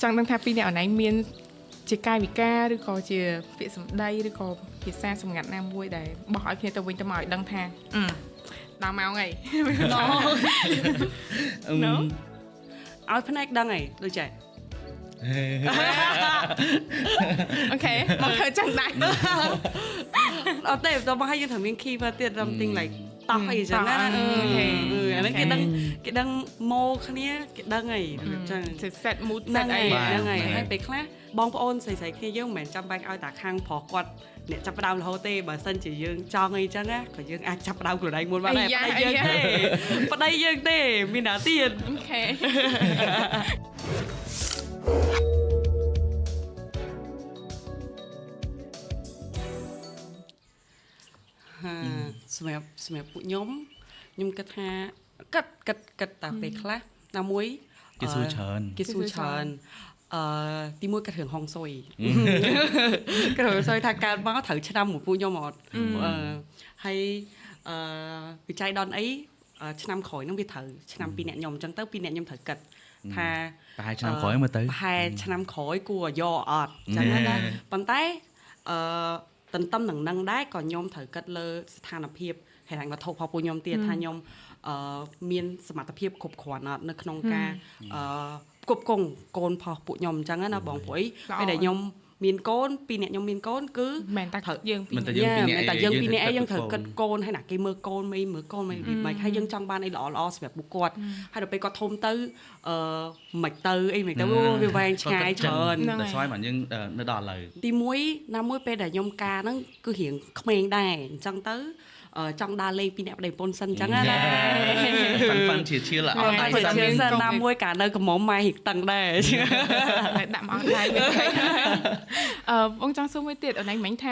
ចង់ដឹងថាពីរអ្នកអនឯងមានជាកាយវិការឬក៏ជាពាក្យសម្ដីឬក៏ភាសាសម្ងាត់ណាមួយដែលបោះឲ្យគ្នាទៅវិញទៅមកឲ្យដឹងថាអឺដល់ម៉ោងហើយ No? ឲ្យភ្នែកដឹងហីដូចចេះ Okay មកធ្វើចឹងដែរ អត់ទេតោះមកឲ្យយើងត្រូវមាន keyword ទៀត something like តោះអីចឹងណា តោះ okay អាហ្នឹងគេដឹងគេដឹងម៉ូគ្នាគេដឹងអីរបៀបចឹង ទៅ set mood ហ្នឹង set អី ហើយហ្នឹងហើយ បាទ ហើយពេលខ្លះបងប្អូនស្រីៗគ្នាយើងមិនមែនចាំបាច់ឲ្យតែខាងប្រុសគាត់អ្នកចាប់ផ្ដើមរហូតទេបើសិនជាយើងចង់អីចឹងណាក៏យើងអាចចាប់ផ្ដើមខ្លួនឯងមុនបានដែរប្តីយើងទេប្តីយើងទេមានណាទៀត Okay ហាសម្រាប់ពួកខ្ញុំខ្ញុំគិតថាគិតគិតគិតតាពេលខ្លះណាមួយ គេសួរច្រើន គេសួរច្រើនទីមួយគិតរឿងហុងស៊ុយគិតរឿងហុងស៊ុយថាកើតមកត្រូវឆ្នាំមួយពួកខ្ញុំអត់អឺហើយអឺវិច័យដនអីឆ្នាំក្រោយហ្នឹងវាត្រូវឆ្នាំពីរអ្នកខ្ញុំអញ្ចឹងទៅពីរអ្នកខ្ញុំត្រូវគិតថា ប្រហែលឆ្នាំក្រោយមើលទៅ ប្រហែលឆ្នាំក្រោយគួរយកអត់អញ្ចឹងណាប៉ុន្តែអឺទន្ទឹមនឹងនឹងដែរក៏ខ្ញុំត្រូវគិតលើស្ថានភាពហិរញ្ញវត្ថុរបស់ពួកខ្ញុំទៀតថាខ្ញុំអឺមានសមត្ថភាពគ្រប់គ្រាន់អត់នៅក្នុងការអឺផ្គប់ផ្គង់កូនផុសពួកខ្ញុំអញ្ចឹងណាបងព្រោះអីពេលដែលខ្ញុំមានកូនពីរអ្នកខ្ញុំមានកូនគឺ មិនតែយើងពីរ មិនតែយើងពីរនាក់ មិនតែយើងពីរនាក់ឯងយើងត្រូវ យើង គិតកូនហើយណាគេមើលកូនមិនមើលកូនមិនមិនហើយយើងចង់បានអីល្អល្អសម្រាប់ពួកគាត់ហើយដល់ពេលគាត់ធំទៅអឺមិនទៅអីមិនទៅវាវែងឆ្ងាយច្រើន តែស្វ័យបានយើងនៅដល់ឥឡូវ ទី1ណាមួយពេលដែលខ្ញុំការហ្នឹងគឺរៀងក្មេងដែរអញ្ចឹងទៅចង់ដើរលេងពីអ្នកប្តីប្រពន្ធសិនអញ្ចឹងណា ហ្វាន់ហ្វាន់ជាឈៀលអត់ តែ ដៃសិន ជាសិនណាមួយកាលនៅកំមុំម៉ែរៀងតឹងដែរ តែដាក់មកអស់ដៃវិញអឺបងចង់សួរមួយទៀតអូនឯងមិញថា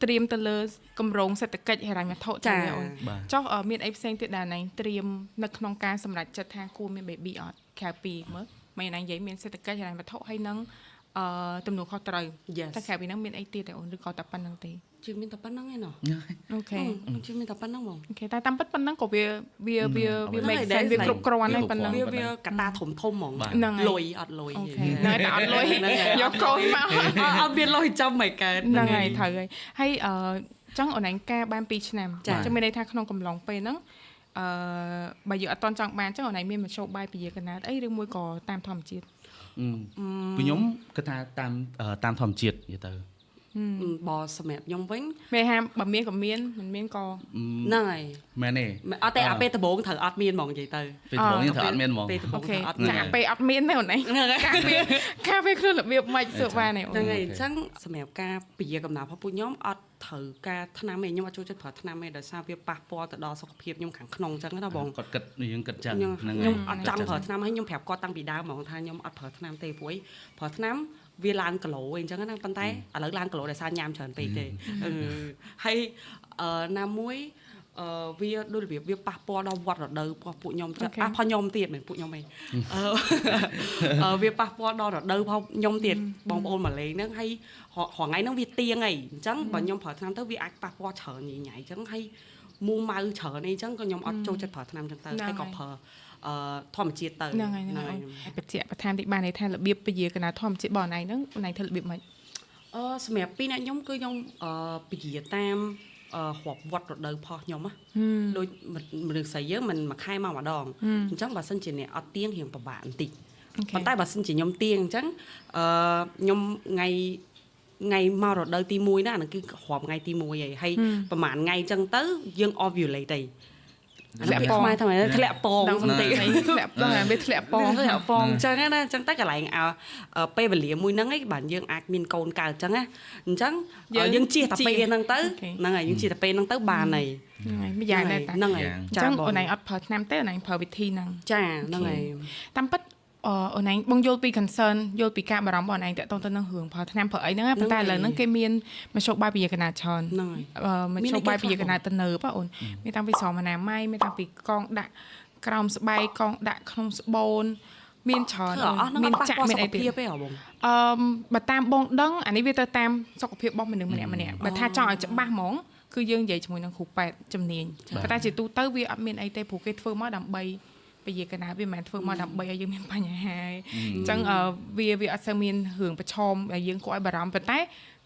ត្រៀមទៅលើគម្រោងសេដ្ឋកិច្ចហិរញ្ញវត្ថុចាអូនចុះមានអីផ្សេងទៀតដែលអូនឯងត្រៀមនៅក្នុងការសម្រេចចិត្តថាគួរមាន baby អត់ក្រៅពីមើលមិនអូនឯងនិយាយមានសេដ្ឋកិច្ចហិរញ្ញវត្ថុហើយនឹងអឺទំនួលខុសត្រូវតែក្រៅពីហ្នឹងមានអីទៀតទេអូនឬក៏តែប៉ុណ្្នឹងទេ ជឿមានតែប៉ុណ្្នឹងឯណោះ Okay ជឿមានតែប៉ុណ្្នឹងហ្មង Okay តែតាមពិតប៉ុណ្្នឹងក៏វាវាវាវា make sense វាគ្រប់គ្រាន់ហើយប៉ុណ្្នឹង វាកតាធំធំហ្មងលុយអត់លុយ Okay ហ្នឹងតែអត់លុយយកកូនមក អត់មានលុយចាំមិនកើត ហ្នឹងហើយត្រូវហើយហើយអឺចឹងអូនឯងការបាន2ឆ្នាំចឹងមានន័យថាក្នុងកំឡុងពេលហ្នឹងអឺបើយើងអត់តន់ចង់បានចឹងអូនឯងមានមធ្យោបាយពជាកណាតអីឬមួយក៏តាមធម្មជាតិ ពួកខ្ញុំគិតថាតាមតាមធម្មជាតិនិយាយទៅ បើសម្រាប់ខ្ញុំវិញ មានហាបើមានក៏មានមិនមានក៏ ហ្នឹងហើយ មែនទេ អត់ទេអាពេលដំបូងត្រូវអត់មានហ្មងនិយាយទៅ ពេលដំបូងត្រូវអត់មានហ្មង ពេលដំបូងត្រូវអត់ ចាពេលអត់មានទេអូនឯងការពេលខ្លួនរបៀបម៉េចសួរបានទេអូន ហ្នឹងហើយអញ្ចឹងសម្រាប់ការពជាកំណៅរបស់ពួកខ្ញុំអត់ត្រូវការថ្នាំទេខ្ញុំអត់ចូលចិត្តប្រើថ្នាំទេដោយសារវាប៉ះពាល់ទៅដល់សុខភាពខ្ញុំខាងក្នុងអញ្ចឹងណាបង គាត់គិតយើងគិតចឹង ហ្នឹងខ្ញុំអត់ចង់ប្រើថ្នាំហើយខ្ញុំប្រាប់គាត់តាំងពីដើមហ្មងថាខ្ញុំអត់ប្រើថ្នាំទេព្រោះប្រើថ្នាំវាឡើងគីឡូអីអញ្ចឹងណាប៉ុន្តែឥឡូវឡើងគីឡូដោយសារញ៉ាំច្រើនពេកទេហើយណាមួយវាដូចរបៀបវាប៉ះពាល់ដល់វត្តរដូវរបស់ពួកខ្ញុំប៉ះផលខ្ញុំទៀតមិនពួកខ្ញុំឯងវាប៉ះពាល់ដល់រដូវរបស់ខ្ញុំទៀតបងប្អូនមកលេងហ្នឹងហើយរាល់ថ្ងៃហ្នឹងវាទៀងអីអញ្ចឹងបើខ្ញុំប្រើថ្នាំទៅវាអាចប៉ះពាល់ច្រើនញ៉ៃអញ្ចឹងហើយមូម៉ៅច្រើនអីអញ្ចឹងក៏ខ្ញុំអត់ចូលចិត្តប្រើថ្នាំអញ្ចឹងទៅហើយក៏ប្រើធម្មជាតិទៅ ហ្នឹងហើយហ្នឹងហើយបញ្ជាក់បន្ថែមតិចបានន័យថារបៀបពជាកណាធម្មជាតិរបស់ណៃហ្នឹងណៃធ្វើរបៀបម៉េច សម្រាប់ពីរអ្នកខ្ញុំគឺខ្ញុំពជាតាមរាប់វត្តរដូវផុសខ្ញុំណាដូចមនុស្សស្រីយើងមិនមួយខែមកម្ដងអញ្ចឹងបើសិនជាអ្នកអត់ទៀងរៀងពិបាកបន្តិចប៉ុន្តែបើសិនជាខ្ញុំទៀងអញ្ចឹងខ្ញុំថ្ងៃមករដូវទី1ណាអាហ្នឹងគឺរាប់ថ្ងៃទី1ហើយហើយប្រហែលថ្ងៃអញ្ចឹងទៅយើង ovulate ទៅធ្លាក់ពងខ្មែរថាធ្លាក់ពងបន្តិច ធ្លាក់ពងវាធ្លាក់ពង ធ្លាក់ពងអញ្ចឹងណាអញ្ចឹងតែកន្លែងពេលវេលាមួយហ្នឹងឯងបានយើងអាចមានកូនកើតអញ្ចឹងណាអញ្ចឹងយើងជិះតែពេលហ្នឹងទៅហ្នឹងហើយយើងជិះតែពេលហ្នឹងទៅបានហើយ ហ្នឹងហើយម្យ៉ាងដែរតា ហ្នឹងហើយ អញ្ចឹងអូនឯងអត់ប្រើថ្នាំទេអូនឯងប្រើវិធីហ្នឹង ចាហ្នឹងហើយ តាមពិតអូនឯងបងយល់ពី concern យល់ពីការបារម្ភរបស់អូនឯងតាក់ទងទៅនឹងរឿងប្រើថ្នាំប្រើអីហ្នឹងប៉ុន្តែឥឡូវហ្នឹងគេមានមធ្យោបាយពជាកណាច្រើន ហ្នឹងហើយ មធ្យោបាយពជាកណាទំនើបអូនមានតាំងពីស្រោមអនាម័យមានតាំងពីកងដាក់ក្រោមស្បែកកងដាក់ក្នុងស្បូនមានច្រើន មានចាក់មានអីទៀតទេបង បើតាមបងដឹងអានេះវាទៅតាមសុខភាពរបស់មនុស្សម្នាក់ម្នាក់បើថាចង់ឲ្យច្បាស់ហ្មងគឺយើងនិយាយជាមួយនឹងគ្រូពេទ្យជំនាញប៉ុន្តែជាទូទៅវាអត់មានអីទេព្រោះគេធ្វើមកដើម្បីព ពជាកណាវាមិនមែនធ្វើមកដើម្បីឲ្យយើងមានបញ្ហាទេអញ្ចឹងវាអត់សូវមានរឿងប្រឈមដែលយើងគួរឲ្យបារម្ភប៉ុន្តែ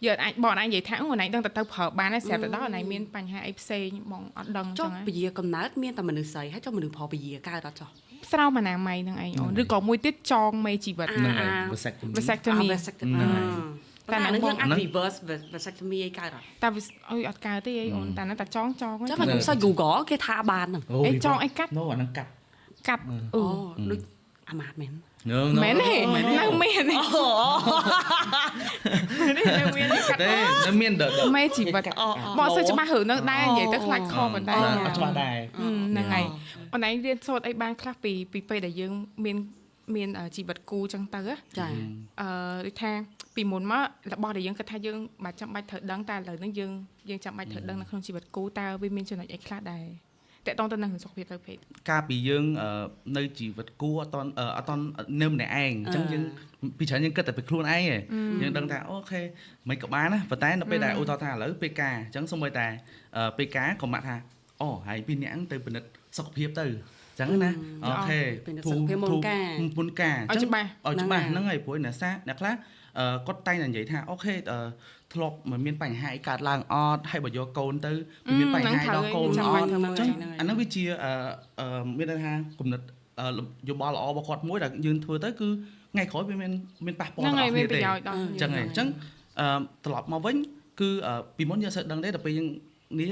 យើងអាចបងឯងនិយាយថាអូនឯងដឹងតែទៅប្រើបានហើយស្រាប់តែដល់អូនឯងមានបញ្ហាអីផ្សេងបងអត់ដឹងអញ្ ចុះ ចឹង ពជាកំណើតមានតែមនុស្សស្រីហើយចុះមនុស្សប្រុសពជាកើតអត់ចុះ ស្រោមអនាម័យហ្នឹងឯងអូនឬក៏មួយទៀតចងមេជីវិត ហ្នឹងហើយ vasectomy vasectomy vasectomy តែ តែអា ហ្នឹងបង ហ្នឹងយើងអាច reverse vasectomy អីកើតអត់ តែវាអុយអត់កើតទេអីអូនតែហ្នឹងតែចងចង ចឹងខ្ញុំសើច Google គេថាបានហ្នឹង អីចងអីកាត់ ណូអាហ្នឹងកាត់ កាត់អឺ អូដូចអាម៉ាតមែន មែនទេនៅមានទេនេះនៅមានកាត់ ទេនៅមាន មេជីវិតបងសើច្បាស់រឿងហ្នឹងដែរនិយាយទៅខ្លាចខុសប៉ុន្តែ អត់ច្បាស់ដែរ ហ្នឹងហើយអូនឯងរៀនសូត្រអីបានខ្លះពីពេលដែលយើងមានជីវិតគូចឹងទៅ ចា ដូចថាពីមុនមករបស់ដែលយើងគិតថាយើងមិនចាំបាច់ត្រូវដឹងតែឥឡូវហ្នឹងយើងចាំបាច់ត្រូវដឹងនៅក្នុងជីវិតគូតើវាមានចំណុចអីខ្លះដែរតកតងទៅនឹងសុខភាពផ្លូវភេទ កាលពីយើងនៅជីវិតគូអត់តនៅម្នាក់ឯងអញ្ចឹងយើងពីច្រើនយើងគិតតែពីខ្លួនឯងឯងយើងដឹងថាអូខេមិនក៏បានណាប៉ុន្តែនៅពេលដែលឧទាហរណ៍ថាឥឡូវពេលការអញ្ចឹងសូម្បីតែពេលការក៏ម៉ាក់ថាអូហើយពីអ្នកទៅពិនិត្យសុខភាពទៅអញ្ចឹងណាអូខេមុនការ ឲ្យច្បាស់ ឲ្យច្បាស់ហ្នឹងហើយព្រោះអ្នកសាអ្នកខ្លះគាត់តែងតែនិយាយថាអូខេធ្លាប់មិនមានបញ្ហាអីកើតឡើងអត់ហើយបើយកកូនទៅមានបញ្ហាដល់កូនអត់អញ្ចឹងអាហ្នឹងវាជាមានន័យថាគំនិតយោបល់ល្អរបស់គាត់មួយដែលយើងធ្វើទៅគឺថ្ងៃក្រោយវាមានប៉ះពាល់ដល់គ្នាទេអញ្ចឹងហើយអញ្ចឹងត្រឡប់មកវិញគឺពីមុនយើងអត់សូវដឹងទេដល់ពេលយើងនេះ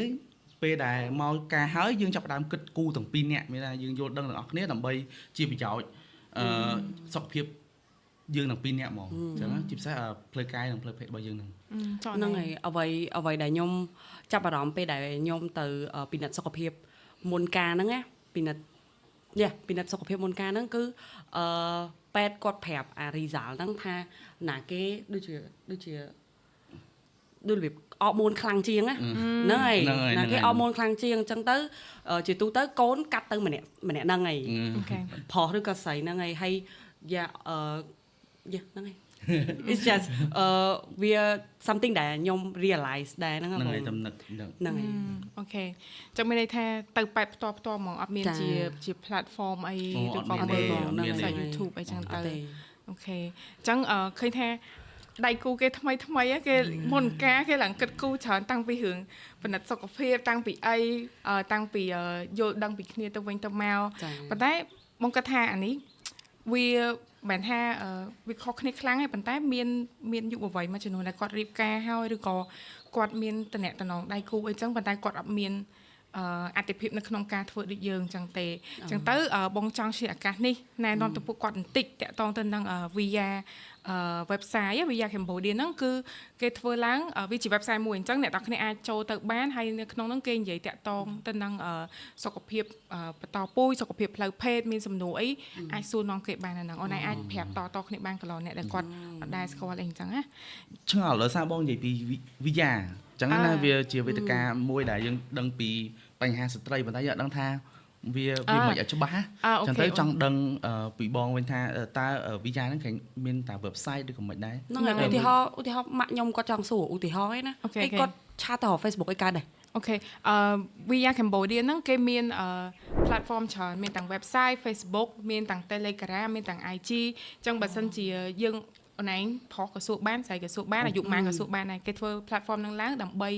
ពេលដែលមកការហើយយើងចាប់ផ្ដើមគិតគូទាំងពីរនាក់មានថាយើងយល់ដឹងទាំងអស់គ្នាដើម្បីជាប្រយោជន៍សុខភាពយើងទាំងពីរនាក់ហ្មងអញ្ចឹងជាពិសេសផ្លូវកាយនិងផ្លូវភេទរបស់យើងហ្នឹង ហ្នឹងហើយអ្វីដែលខ្ញុំចាប់អារម្មណ៍ពេលដែលខ្ញុំទៅពិនិត្យសុខភាពមុនការហ្នឹងណាពិនិត្យពិនិត្យសុខភាពមុនការហ្នឹងគឺពេទ្យគាត់ប្រាប់អា result ហ្នឹងថាណាគេដូចជាដូចរបៀបអរម៉ូនខ្លាំងជាងណាហ្នឹងហើយណាគេអរម៉ូនខ្លាំងជាងអញ្ចឹងទៅជាទូទៅកូនកាត់ទៅម្នាក់ហ្នឹងហើយប្រុសឬក៏ស្រីហ្នឹងហើយហើយយ៉ាហ្នឹងហើយ It's just វា something ដែលខ្ញុំ realize ដែរហ្នឹងហ្នឹងហើយតំណឹកហ្នឹងហើយ អូខេចឹងមានន័យថាទៅប៉ែតផ្ទាល់ហ្មងអត់មានជា platform អីឬក៏មើលនៅ YouTube អីចឹងទៅអូខេចឹងឃើញថាដៃគូគេថ្មីថ្មីគេមុនការគេឡើងគិតគូច្រើនតាំងពីរឿងពិនិត្យសុខភាពតាំងពីអីតាំងពីយល់ដឹងពីគ្នាទៅវិញទៅមកប៉ុន្តែបងគិតថាអានេះវាមិនថាវាខុសគ្នាខ្លាំងទេប៉ុន្តែមានយុវវ័យមួយចំនួនដែលគាត់រៀបការហើយឬក៏គាត់មានតំណែងដៃគូអីចឹងប៉ុន្តែគាត់អត់មានអតិភិបនៅក្នុងការធ្វើដូចយើងចឹងទេចឹងទៅបងចង់ឆ្លៀតឱកាសនេះណែនាំទៅពួកគាត់បន្តិចតាក់ទងទៅនឹង Via website Via Cambodia ហ្នឹងគឺគេធ្វើឡើងវាជា website មួយអញ្ចឹងអ្នកទាំងគ្នាអាចចូលទៅបានហើយនៅក្នុងហ្នឹងគេនិយាយតាក់ទងទៅនឹងសុខភាពបន្តពូជសុខភាពផ្លូវភេទមានសំណួរអីអាចសួរនាំគេបានហ្នឹងអូនឯងអាចប្រាប់តគ្នាបានកន្លងអ្នកដែលគាត់អត់ដែលស្គាល់អីអញ្ចឹងណា ឆ្ងល់ដោយសារបងនិយាយពី Via អញ្ចឹងណាវាជាវេទិកាមួយដែលយើងដឹងពីបញ្ហាស្ត្រីប៉ុន្តែយើងអត់ដឹងថាវាមិនឲ្យច្បាស់អញ្ចឹងទៅចង់ដឹងពីបងវិញថាតើ Via ហ្នឹងគេមានតែ website ឬក៏មិនដែរ ហ្នឹងហើយឧទាហរណ៍ម៉ាក់ខ្ញុំគាត់ចង់សួរឧទាហរណ៍ឯណាហើយគាត់ឆាតទៅ Facebook អីកើតដែរ អូខេVia Cambodia ហ្នឹងគេមាន platform ច្រើនមានទាំង website Facebook មានទាំង Telegram មានទាំង IG អញ្ចឹងបើសិនជាយើងអូនឯងប្រុសក៏សួរបានស្រីក៏សួរបានអាយុម៉ានក៏សួរបានដែរគេធ្វើ platform ហ្នឹងឡើងដើម្បី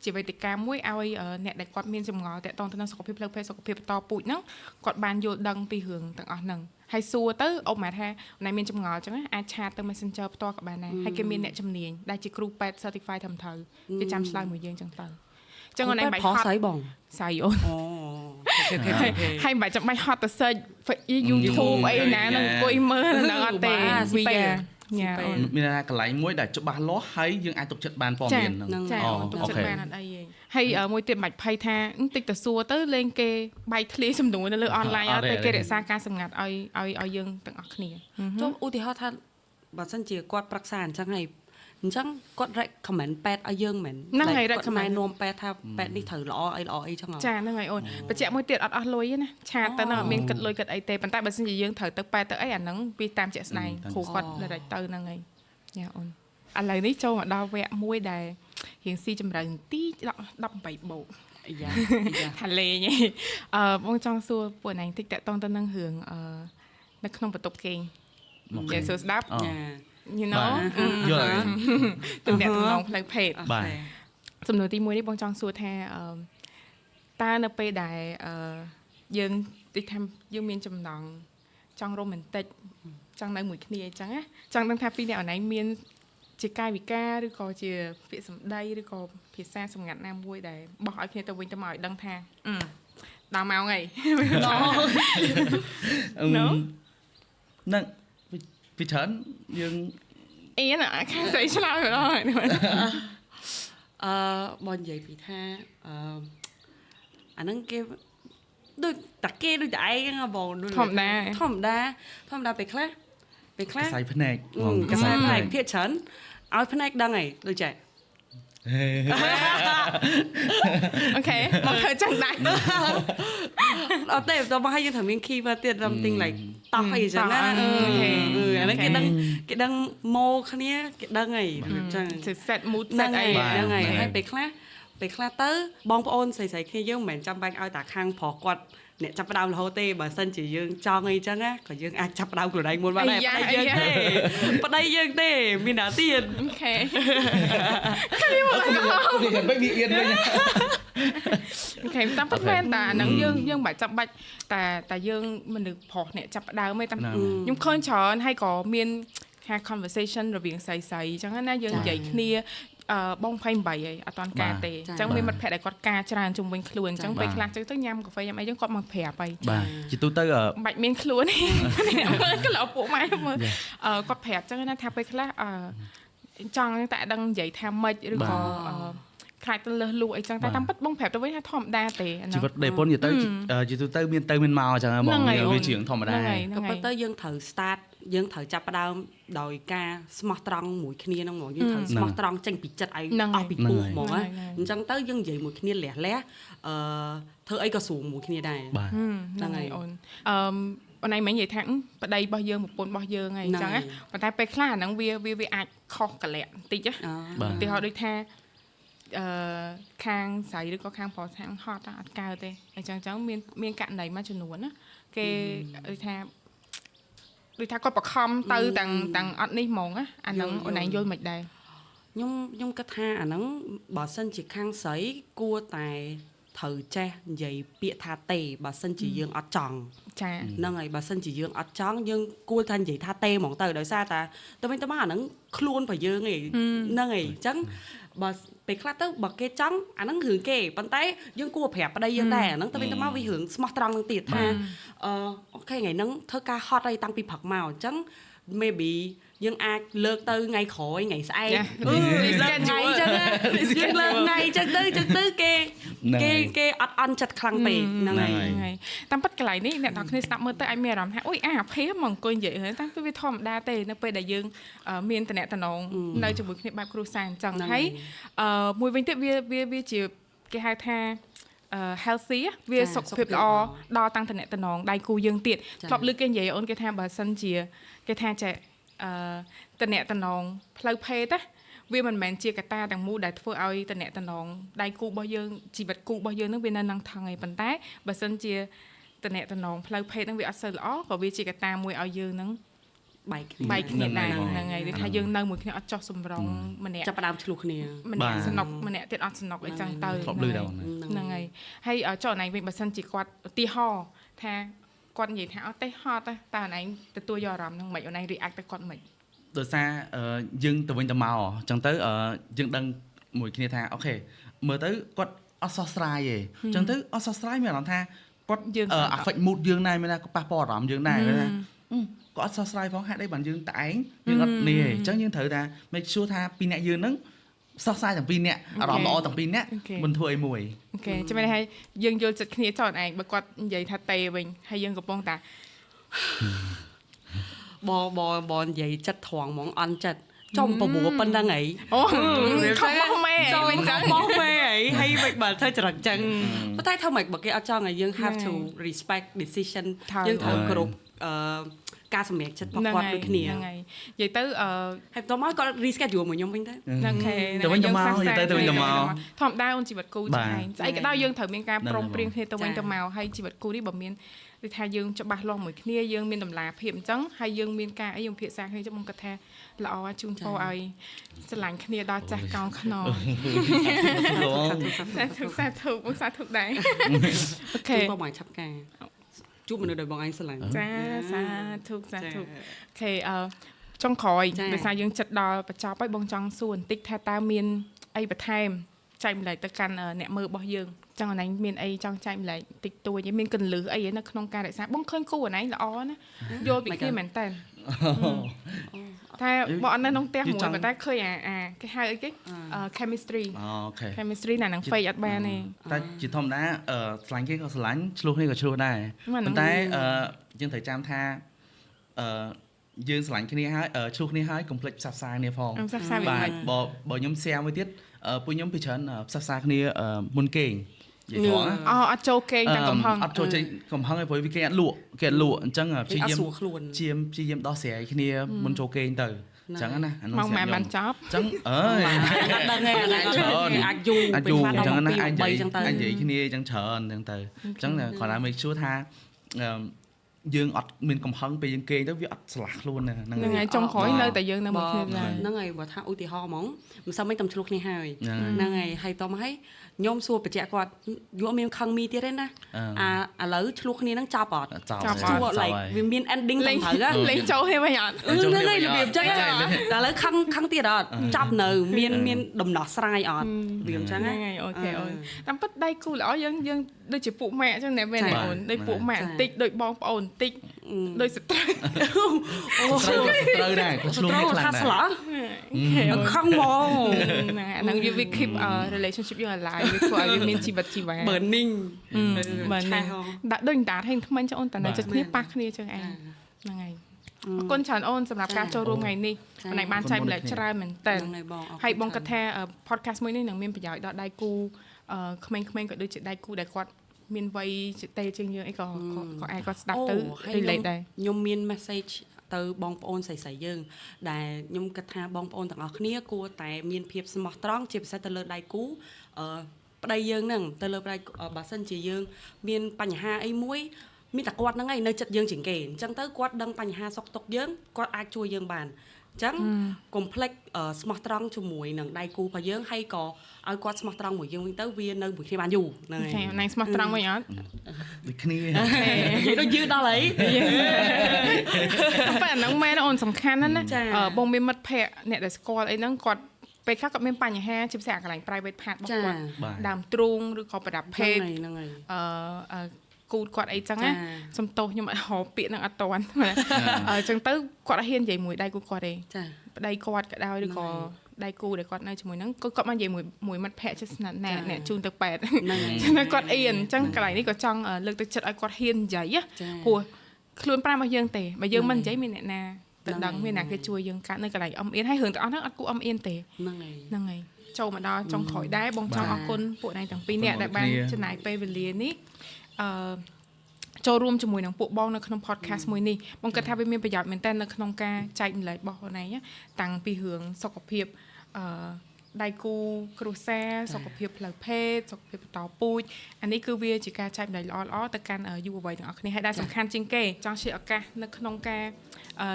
ជាវេទិកាមួយឲ្យអ្នកដែលគាត់មានចម្ងល់តាក់ទងទៅនឹងសុខភាពផ្លូវភេទសុខភាពបន្តពូជហ្នឹងគាត់បានយល់ដឹងពីរឿងទាំងអស់ហ្នឹងហើយសួរទៅឧបមាថាអូនឯងមានចម្ងល់អញ្ចឹងអាចឆាតទៅ Messenger ផ្ទាល់ក៏បានដែរហើយគេមានអ្នកជំនាញដែលជាគ្រូពេទ្យ certified ត្រឹមត្រូវគេចាំឆ្លើយមួយយើងអញ្ចឹងទៅចឹងអូនឯងបាច់ហត់ ស្អីបង ស្អីអូន អូ okay ហើយមិនបាច់ចាំបាច់ហត់ទៅ search YouTube អីណានឹងអង្គុយមើលហ្នឹងអត់ទេ Via មានថាកន្លែងមួយដែលច្បាស់លាស់ហើយយើងអាចទុកចិត្តបានព័ត៌មានហ្នឹងចាទុកចិត្តបានអត់អីទេហើយមួយទៀតមិនបាច់ភ័យថាតិចទៅសួរទៅលេងគេបែកធ្លាយសំណួរនៅលើអនឡាញអត់ទេគេរក្សាការសម្ងាត់ឲ្យឲ្យយើងទាំងអស់គ្នា ចុះឧទាហរណ៍ថាបើសិនជាគាត់ប្រឹក្សាអញ្ចឹងហើយអញ្ចឹងគាត់ recommend ពេទ្យឲ្យយើងមែន ហ្នឹងហើយ គាត់ recommend ណែនាំពេទ្យថាពេទ្យនេះត្រូវល្អអីល្អអីចឹងហ៎ ចាហ្នឹងហើយអូនបញ្ជាក់មួយទៀតអត់អស់លុយទេណាឆាតទៅហ្នឹងអត់មានគិតលុយគិតអីទេប៉ុន្តែបើសិនជាយើងត្រូវទៅពេទ្យទៅអីអាហ្នឹងពីតាមជាក់ស្ដែងគ្រូគាត់ direct ទៅហ្នឹងហើយយ៉ាអូនឥឡូវនេះចូលមកដល់វគ្គមួយដែលរៀងស៊ីជម្រៅបន្តិច18បូក យ៉ាយ៉ា ថាលេងឯងបងចង់សួរពួកឯងតិចតាក់តងទៅនឹងរឿងនៅក្នុងបន្ទប់គេង មក គេសួរស្ដាប់ អូ ចា you know យល់ហើយ ទំនាក់ទំនងផ្លូវភេទ បាទ សំណួរទី1នេះបងចង់សួរថាតើនៅពេលដែលយើងដូចថាយើងមានចំណងចង់រ៉ូមែនទិកចង់នៅមួយគ្នាអញ្ចឹងណាចង់ដឹងថាពីរអ្នកអនឯងមានជាកាយវិការឬក៏ជាពាក្យសម្ដីឬក៏ភាសាសម្ងាត់ណាមួយដែលបោះឲ្យគ្នាទៅវិញទៅមកឲ្យដឹងថាដល់ម៉ោងហើយ No? ហ្នឹងពីច្រើនយើង អៀនអាខាងស្អីឆ្លើយម្ដង បងនិយាយពីថាអាហ្នឹងគេដូចតាគេដូចតែឯងហ្នឹងបងដូច ធម្មតា ធម្មតាធម្មតាពេលខ្លះពេលខ្លះ កសែភ្នែក កសែភ្នែកភាគច្រើនឲ្យភ្នែកដឹងហីដូចចេះ okay មកធ្វើចឹងដែរ អត់ទេតោះមកឲ្យយើងត្រូវមាន keyword ទៀត something like តោះអីចឹងណា តោះ okay អាហ្នឹងគេដឹងគេដឹងម៉ូគ្នាគេដឹងហីចឹង ទៅ set mood ហ្នឹង set អី ហើយហ្នឹងហើយហើយពេលខ្លះពេលខ្លះទៅបងប្អូនស្រីៗគ្នាយើងមិនមែនចាំបាច់ឲ្យតាខាងប្រុសគាត់អ្នកចាប់ផ្ដើមរហូតទេបើសិនជាយើងចង់អីចឹងណាក៏យើងអាចចាប់ផ្ដើមខ្លួនឯងមុនបានដែរប្តីយើងទេប្តីយើងទេមានណាទៀត okay វាមិនវាអៀនវិញ okay តាមពិតមែនតាអាហ្នឹងយើងយើងមិនបាច់ចាំបាច់តែតែយើងមនុស្សប្រុសអ្នកចាប់ផ្ដើមទេតាមខ្ញុំឃើញច្រើនហើយក៏មានថា conversation រវាងស្រីស្រីអញ្ចឹងណាយើងនិយាយគ្នាបង28ហើយអត់តាន់ការទេអញ្ចឹងមានមិត្តភក្តិដែលគាត់ការច្រើនជុំវិញខ្លួនអញ្ចឹងពេលខ្លះចឹងទៅញ៉ាំកាហ្វេញ៉ាំអីចឹងគាត់មកប្រាប់ហើយ បាទជាទូទៅ មិនបាច់មានខ្លួនទេអ្នកមើលក៏លោពួកម៉ែមើលគាត់ប្រាប់ចឹងណាថាពេលខ្លះចង់តែដឹងនិយាយថាម៉េចឬក៏ខ្លាចទៅលើសលួអីចឹងតែតាមពិតបងប្រាប់ទៅវិញថាធម្មតាទេអា ជីវិតដេពុននិយាយទៅជាទូទៅមានទៅមានមកអញ្ចឹងហ្មងវាជារឿងធម្មតា ក៏ប៉ុន្តែយើងត្រូវ start យើងត្រូវចាប់ផ្ដើមដោយការស្មោះត្រង់មួយគ្នាហ្នឹងហ្មងយើងត្រូវស្មោះត្រង់ចេញពីចិត្តឲ្យអស់ពីពោះហ្មងណាអញ្ចឹងទៅយើងនិយាយមួយគ្នាលះលះធ្វើអីក៏ស្រួលមួយគ្នាដែរ បាទ ហ្នឹងហើយអូនអូនឯងមិននិយាយថាប្តីរបស់យើងប្រពន្ធរបស់យើងហើយអញ្ចឹងណាប៉ុន្តែពេលខ្លះអាហ្នឹងវាវាអាចខុសកលៈបន្តិចណាឧទាហរណ៍ដូចថាខាងស្រីឬក៏ខាងប្រុសខាងហត់អត់កើតទេអញ្ចឹងចឹងមានមានករណីមួយចំនួនណាគេដូចថាដូចថាគាត់បខំទៅទាំងទាំងអត់នេះហ្មងណាអាហ្នឹងអូនឯងយល់មិនដែរ ខ្ញុំខ្ញុំគិតថាអាហ្នឹងបើសិនជាខាងស្រីគួរតែត្រូវចេះនិយាយពាក្យថាទេបើសិនជាយើងអត់ចង់ ចា ហ្នឹងហើយបើសិនជាយើងអត់ចង់យើងគួរថានិយាយថាទេហ្មងទៅដោយសារតាទៅវិញទៅមកអាហ្នឹងខ្លួនរបស់យើងឯងហ្នឹងហើយអញ្ចឹងបើពេលខ្លះទៅបើគេចង់អាហ្នឹងរឿងគេប៉ុន្តែយើងគួរប្រាប់ប្តីយើងដែរអាហ្នឹងទៅវិញទៅមកវារឿងស្មោះត្រង់នឹងទៀតថាokay ថ្ងៃហ្នឹងធ្វើការហត់អីតាំងពីព្រឹកមកអញ្ចឹង maybe យើងអាចលើកទៅថ្ងៃក្រោយថ្ងៃស្អែកលើកថ្ងៃអញ្ចឹងយើងលើកថ្ងៃអញ្ចឹងទៅអញ្ចឹងទៅគេគេគេអត់អន់ចិត្តខ្លាំងពេកហ្នឹងហើយ ហើយតាមពិតកន្លែងនេះអ្នកទាំងគ្នាស្ដាប់មើលទៅអាចមានអារម្មណ៍ថាអូយអាភេមកអង្គុយនិយាយហ្នឹងតាមពិតវាធម្មតាទេនៅពេលដែលយើងមានតំណតំណងនៅជាមួយគ្នាបែបគ្រួសារអញ្ចឹងហើយមួយវិញទៀតវាវាវាជាគេហៅថា healthy វាសុខភាពល្អដល់តាំងតំណតំណងដៃគូយើងទៀតធ្លាប់លើគេនិយាយអូនគេថាបើសិនជាគេថាចេះតំណតំណងផ្លូវភេទណាវាមិនមែនជាកត្តាទាំងមូលដែលធ្វើឲ្យតំណតំណងដៃគូរបស់យើងជីវិតគូរបស់យើងនឹងវានៅនឹងថងឯងប៉ុន្តែបើសិនជាតំណតំណងផ្លូវភេទនឹងវាអត់សូវល្អក៏វាជាកត្តាមួយឲ្យយើងនឹង បែកគ្នា បែកគ្នាដែរហ្នឹងហើយដូចថាយើងនៅមួយគ្នាអត់ចោះសម្រងម្នាក់ ចាប់ផ្ដើមឆ្លោះគ្នា ម្នាក់សនុកម្នាក់ទៀតអត់សនុកអីចឹងទៅ ធ្លាប់ឮដែរ ហ្នឹងហើយហើយចុះអនឯងវិញបើសិនជាគាត់ឧទាហរណ៍ថាគាត់និយាយថាអត់ទេហត់តើអនឯងទទួលយកអារម្មណ៍ហ្នឹងមិនអនឯង react ទៅគាត់មិន ដោយសារយើងទៅវិញទៅមកអញ្ចឹងទៅយើងដឹងមួយគ្នាថាokay មើលទៅគាត់អត់សោះស្រាយទេអញ្ចឹងទៅអត់សោះស្រាយមានអារម្មណ៍ថាគាត់ affect mood យើងដែរមានថាប៉ះពាល់អារម្មណ៍យើងដែរថាគាត់អត់សោះស្រាយផងហេតុអីបានយើងតែឯងយើងអត់នេះទេអញ្ចឹងយើងត្រូវថា make sure ថាពីរអ្នកយើងហ្នឹងសោះស្រាយទាំងពីរអ្នកអារម្មណ៍ល្អទាំងពីរអ្នកមិនធ្វើអីមួយ okay ចាំមិនឲ្យយើងយល់ចិត្តគ្នាចោលឯងបើគាត់និយាយថាទេវិញហើយយើងកំពុងតា បបបនិយាយចិត្តត្រង់ហ្មងអន់ចិត្តចំបបួប៉ុណ្្នឹងអី អូខំមកម៉ែ វិញចឹងមកម៉ែអីហើយមិនបើធ្វើចរិតចឹងប៉ុន្តែធ្វើម៉េចបើគេអត់ចង់ឲ្យយើង have to respect decision យើងត្រូវគោរពអឺ ការសម្រេចចិត្តរបស់គាត់ដូចគ្នា ហ្នឹងហើយនិយាយទៅអឺ ហើយបន្ទាប់មកគាត់ reschedule មួយខ្ញុំវិញទៅ ហ្នឹងហើយ ទៅវិញទៅមកនិយាយទៅទៅវិញទៅមក ធម្មតាអូនជីវិតគូចឹងឯងស្អីក៏ដោយយើងត្រូវមានការព្រមព្រៀងគ្នាទៅវិញទៅមកហើយជីវិតគូនេះបើមានដូចថាយើងច្បាស់លាស់មួយគ្នាយើងមានតម្លាភាពអញ្ចឹងហើយយើងមានការអីយើងពិភាក្សាគ្នាចឹងបងគាត់ថាល្អជូនពរឲ្យស្រឡាញ់គ្នាដល់ចាស់កោងខ្នងសាធុសាធុបងសាធុដែរ OK ជូនពរបងឆាប់ការជួបមនុស្សដែលបងឯងស្រឡាញ់ ចាសាធុសាធុ OK អឺចុងក្រោយដោយសារយើងចិត្តដល់បញ្ចប់ហើយបងចង់សួរបន្តិចថាតើមានអីបន្ថែមចែកម្លែកទៅកាន់អ្នកមើលរបស់យើងចង់អនឡាញមានអីចង់ចែកម្លែកតិចតួចមានកលឹះអីនៅក្នុងការរក្សាបងឃើញគូអនឡាញល្អណាយល់ពីគ្នាមែនតើតែបងអត់នៅក្នុងផ្ទះមួយប៉ុន្តែឃើញអាគេហៅអីគេ chemistry OK chemistry ណានឹង fake អត់បានទេ តែជាធម្មតាស្រឡាញ់គេក៏ស្រឡាញ់ឆ្លោះគ្នាក៏ឆ្លោះដែរប៉ុន្តែយើងត្រូវចាំថាអឺយើងស្រឡាញ់គ្នាហើយឆ្លោះគ្នាហើយកុំភ្លេចផ្សះផ្សាគ្នាផង ផ្សះផ្សា បាទបើខ្ញុំ share មួយទៀតពួកខ្ញុំពីច្រើនផ្សះផ្សាគ្នាមុនគេងនិយាយត្រង់ អូអត់ចូលគេងតែកំហឹង អត់ចូលចេញកំហឹងឯងព្រោះវាគេអត់លក់គេអត់លក់អញ្ចឹងព្យាយាមជាព្យាយាមដោះស្រាយគ្នាមុនចូលគេងទៅអញ្ចឹងណាអានោះម៉ោងម៉ាបានចប់ អញ្ចឹងអើយ អត់ដឹងទេអាចអាចយូរ ពេលខ្លះដល់ម៉ោង2 3អញ្ចឹងទៅអាចនិយាយគ្នាអញ្ចឹងច្រើនអញ្ចឹងទៅអញ្ចឹងគ្រាន់តែ make sure ថាយើងអត់មានកំហឹងពេលយើងគេងទៅវាអត់ស្លាស់ខ្លួនហ្នឹងហើយចុងក្រោយនៅតែយើងនៅមួយគ្នា ហ្នឹងហើយបើថាឧទាហរណ៍ហ្មងមិនសមមិនតំឆ្លោះគ្នាហើយហ្នឹងហើយហើយតមកហើយខ្ញុំសួរបញ្ជាក់គាត់យក់មានខឹងមីទៀតទេណាអាឥឡូវឆ្លោះគ្នាហ្នឹងចប់អត់ ចប់ like វាមាន ending ត្រឹមត្រូវ លេងចូលគ្នាវិញអត់ ហ្នឹងហើយរបៀបចឹងតែឥឡូវខឹងខឹងទៀតអត់ចប់នៅមានមានដំណោះស្រាយអត់របៀបចឹង ហ្នឹងហើយ OK អូនតាមពិតដៃគូល្អយើងយើងដូចជាពួកម៉ាក់ចឹងណែមែនអូនដូចពួកម៉ាក់បន្តិចដូចបងប្អូនបន្តិចដូចសត្រូវ អូត្រូវដែរក៏ឆ្លោះគ្នាខ្លាំងដែរ ខឹងហ្មង ហ្នឹងអាហ្នឹងវា keep relationship យើង alive វាធ្វើឲ្យវាមានជីវិតជីវ៉ា burning burning ដាក់ដូចតាហេងថ្មិញចឹងអូនតានៅចិត្តគ្នាប៉ះគ្នាចឹងឯងហ្នឹងហើយអរគុណច្រើនអូនសម្រាប់ការចូលរួមថ្ងៃនេះម្នាក់បានចែកម្លែកច្រើនមែនតើហើយបងគិតថា podcast មួយនេះនឹងមានប្រយោជន៍ដល់ដៃគូក្មេងៗក៏ដូចជាដៃគូដែលគាត់មានវ័យទេជាងយើងអីក៏ក៏អាចគាត់ស្ដាប់ទៅ relate ដែរ ខ្ញុំមាន message ទៅបងប្អូនស្រីៗយើងដែលខ្ញុំគិតថាបងប្អូនទាំងអស់គ្នាគួរតែមានភាពស្មោះត្រង់ជាពិសេសទៅលើដៃគូអឺប្តីយើងហ្នឹងទៅលើប្តីបើសិនជាយើងមានបញ្ហាអីមួយមានតែគាត់ហ្នឹងឯងនៅចិត្តយើងជាងគេអញ្ចឹងទៅគាត់ដឹងបញ្ហាសុខទុក្ខយើងគាត់អាចជួយយើងបានអញ្ចឹងកុំភ្លេចស្មោះត្រង់ជាមួយនឹងដៃគូរបស់យើងហើយក៏ឲ្យគាត់ស្មោះត្រង់មួយយើងវិញទៅវានៅមួយគ្នាបានយូរហ្នឹងហើយ ណៃស្មោះត្រង់វិញអត់ ដូចគ្នា និយាយដូចយឺដល់ហើយ តែអាហ្នឹងមែនអូនសំខាន់ណាស់ណាបងមានមិត្តភ័ក្តិអ្នកដែលស្គាល់អីហ្នឹងគាត់ពេលខ្លះគាត់មានបញ្ហាជាពិសេសអាកន្លែង private part របស់គាត់ដើមទ្រូងឬក៏ប្រដាប់ភេទ ហ្នឹងហើយ អឺគូតគាត់អីចឹងណាសំទោសខ្ញុំអត់ហៅពាក្យហ្នឹងអត់តាន់អញ្ចឹងទៅគាត់អត់ហ៊ាននិយាយមួយដៃគូគាត់ទេ ចា ប្តីគាត់ក៏ដោយឬក៏ដៃគូដែលគាត់នៅជាមួយហ្នឹងគាត់បាននិយាយមួយមួយមិត្តភ័ក្តិជិះស្និទ្ធណែអ្នកជូនទៅពេទ្យចឹងគាត់អៀនអញ្ចឹងកន្លែងនេះក៏ចង់លើកទឹកចិត្តឲ្យគាត់ហ៊ាននិយាយព្រោះខ្លួនប្រាំរបស់យើងទេបើយើងមិននិយាយមានអ្នកណាទៅដឹងមានអ្នកគេជួយយើងកាត់នៅកន្លែងអមអៀនហើយរឿងទាំងអស់ហ្នឹងអត់គួរអមអៀនទេ ហ្នឹងហើយ ហ្នឹងហើយចូលមកដល់ចុងក្រោយដែរបងចង់អរគុណពួកឯងទាំងពីរនាក់ដែលបានចំណាយពេលវេលានេះអឺចូលរួមជាមួយនឹងពួកបងនៅក្នុង podcast មួយនេះបងគិតថាវាមានប្រយោជន៍មែនទែននៅក្នុងការចែកម្លែករបស់ខ្លួនឯងតាំងពីរឿងសុខភាពអឺដៃគូគ្រួសារសុខភាពផ្លូវភេទសុខភាពបន្តពូជអានេះគឺវាជាការចែកម្លែកល្អៗទៅកាន់យុវវ័យទាំងអស់គ្នាហើយដែលសំខាន់ជាងគេចង់ជាឱកាសនៅក្នុងការអឺ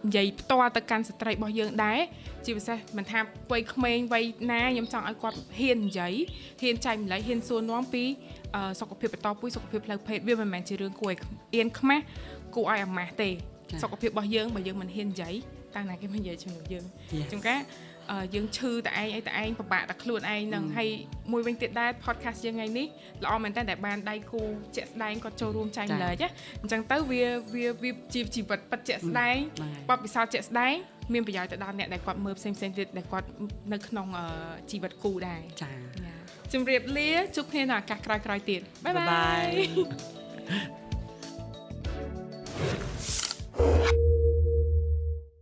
និយាយផ្ទាល់ទៅកាន់ស្ត្រីរបស់យើងដែរជាពិសេសមិនថាវ័យក្មេងវ័យណាខ្ញុំចង់ឲ្យគាត់ហ៊ាននិយាយហ៊ានចែកម្លែកហ៊ានសួរនាំពីសុខភាពបន្តពូជសុខភាពផ្លូវភេទវាមិនមែនជារឿងគួរឲ្យអៀនខ្មាស់គួរឲ្យអាម៉ាស់ទេសុខភាពរបស់យើងបើយើងមិនហ៊ាននិយាយតើណាគេមិននិយាយជាមួយយើងជួនកាលយើងឈឺតែឯងអីតែឯងពិបាកតែខ្លួនឯងនឹងហើយមួយវិញទៀតដែរ podcast យើងថ្ងៃនេះល្អមែនតើដែលបានដៃគូជាក់ស្ដែងគាត់ចូលរួមចែកម្លែកណាអញ្ចឹងទៅវាវាវាជាជីវិតពិតជាក់ស្ដែងបទពិសោធន៍ជាក់ស្ដែងមានប្រយោជន៍ទៅដល់អ្នកដែលគាត់មើលផ្សេងៗទៀតដែលគាត់នៅក្នុងជីវិតគូដែរចាជម្រាបលាជួបគ្នានៅឱកាសក្រោយៗទៀតបាយបាយ។